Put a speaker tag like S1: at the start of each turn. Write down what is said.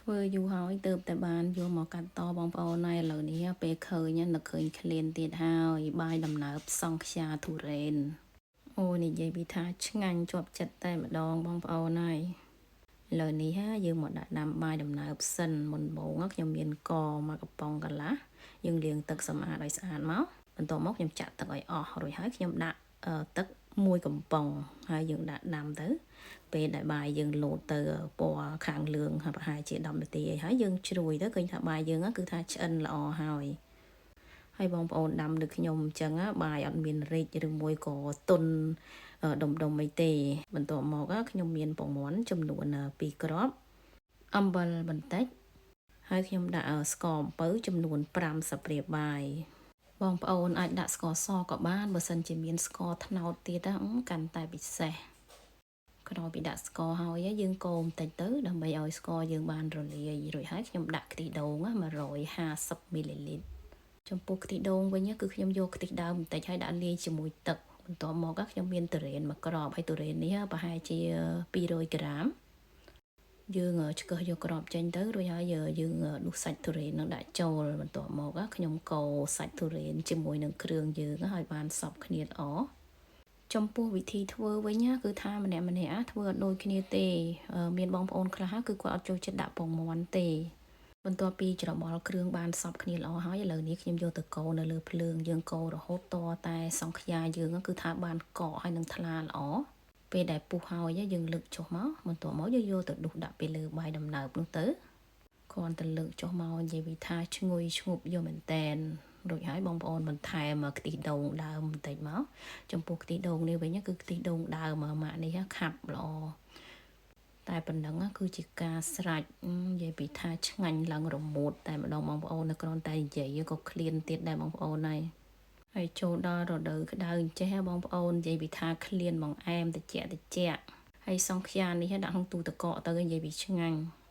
S1: ធ្វើយូរហើយទើបតែបានយកមកកាត់តបងប្អូនហើយឥឡូវនេះពេលឃើញនឹកឃើញឃ្លានទៀតហើយបាយដំណើបសង់ខ្យាទុរេនអូនិយាយពីថាឆ្ងាញ់ជាប់ចិត្តតែម្ដងបងប្អូនហើយឥឡូវនេះយើងមកដាក់ដាំបាយដំណើបសិនមុនបងខ្ញុំមានកមកកំប៉ុងកន្លះយើងលាងទឹកសម្អាតឲ្យស្អាតមកបន្ទាប់មកខ្ញុំចាក់ទឹកឲ្យអស់រួចហើយខ្ញុំដាក់ទឹកមួយកំប៉ុងហើយយើងដាក់ដាំទៅពេលដែលបាយយើងលោតទៅពណ៌ខាងលឿងប្រហែលជា10នាទីអីហើយយើងជ្រួយទៅឃើញថាបាយយើងគឺថាឆ្អិនល្អហើយហើយបងប្អូនដាំដូចខ្ញុំអញ្ចឹងបាយអត់មានរិចឬមួយក៏ទុនដុំដុំអីទេបន្ទាប់មកខ្ញុំមានពងមាន់ចំនួន2គ្រាប់អំបិលបន្តិចហើយខ្ញុំដាក់ស្ករអំពៅចំនួន5ស្លាបព្រាបាយបងប្អូនអាចដាក់ស្ករសក៏បានបើសិនជាមានស្ករត្នោតទៀតកាន់តែពិសេសក្រោយពីដាក់ស្ករហើយយើងកូរបន្តិចទៅដើម្បីឲ្យស្ករយើងបានរលាយរួចហើយខ្ញុំដាក់ខ្ទិះដូង150មីលីលីត្រចំពោះខ្ទិះដូងវិញគឺខ្ញុំយកខ្ទិះដើមបន្តិចហើយដាក់លាយជាមួយទឹកបន្ទាប់មកខ្ញុំមានទុរេនមួយគ្រាប់ហើយទុរេននេះប្រហែលជា200ក្រាមយើងឆ្កឹះយកគ្រាប់ចេញទៅរួចហើយយើងដួសសាច់ទុរេននឹងដាក់ចូលបន្ទាប់មកខ្ញុំកូរសាច់ទុរេនជាមួយនឹងគ្រឿងយើងឲ្យបានសព្វគ្នាល្អចំពោះវិធីធ្វើវិញគឺថាម្នាក់ម្នាក់ធ្វើអត់ដូចគ្នាទេមានបងប្អូនខ្លះគឺគាត់អត់ចូលចិត្តដាក់ពងមាន់ទេបន្ទាប់ពីច្របល់គ្រឿងបានសព្វគ្នាល្អហើយឥឡូវនេះខ្ញុំយកទៅកូរនៅលើភ្លើងយើងកូររហូតតតែសង់ខ្យាយើងគឺថាបានកកហើយនឹងថ្លាល្អពេលដែលពុះហើយយើងលើកចុះមកបន្ទាប់មកយើងយកទៅដុសដាក់ពីលើបាយដំណើបនោះទៅគ្រាន់តែលើកចុះមកនិយាយពីថាឈ្ងុយឈ្ងប់យកមែនតែនរួចហើយបងប្អូនបន្ថែមខ្ទិះដូងដើមបន្តិចមកចំពោះខ្ទិះដូងនេះវិញគឺខ្ទិះដូងដើមម៉ាក់នេះខាប់ល្អតែប៉ុណ្ណឹងគឺជាការស្រេចនិយាយពីថាឆ្ងាញ់ឡើងរមួតតែម្ដងបងប្អូននៅគ្រាន់តែនិយាយក៏ឃ្លានទៀតដែរបងប្អូនហើយហើយចូលដល់រដូវក្តៅអញ្ចេះបងប្អូននិយាយពីថាឃ្លានបងអែមតិចតិចហើយសង់ខ្យានេះដាក់ក្នុងទូទឹកកកទៅនិយាយពីឆ្ងាញ់។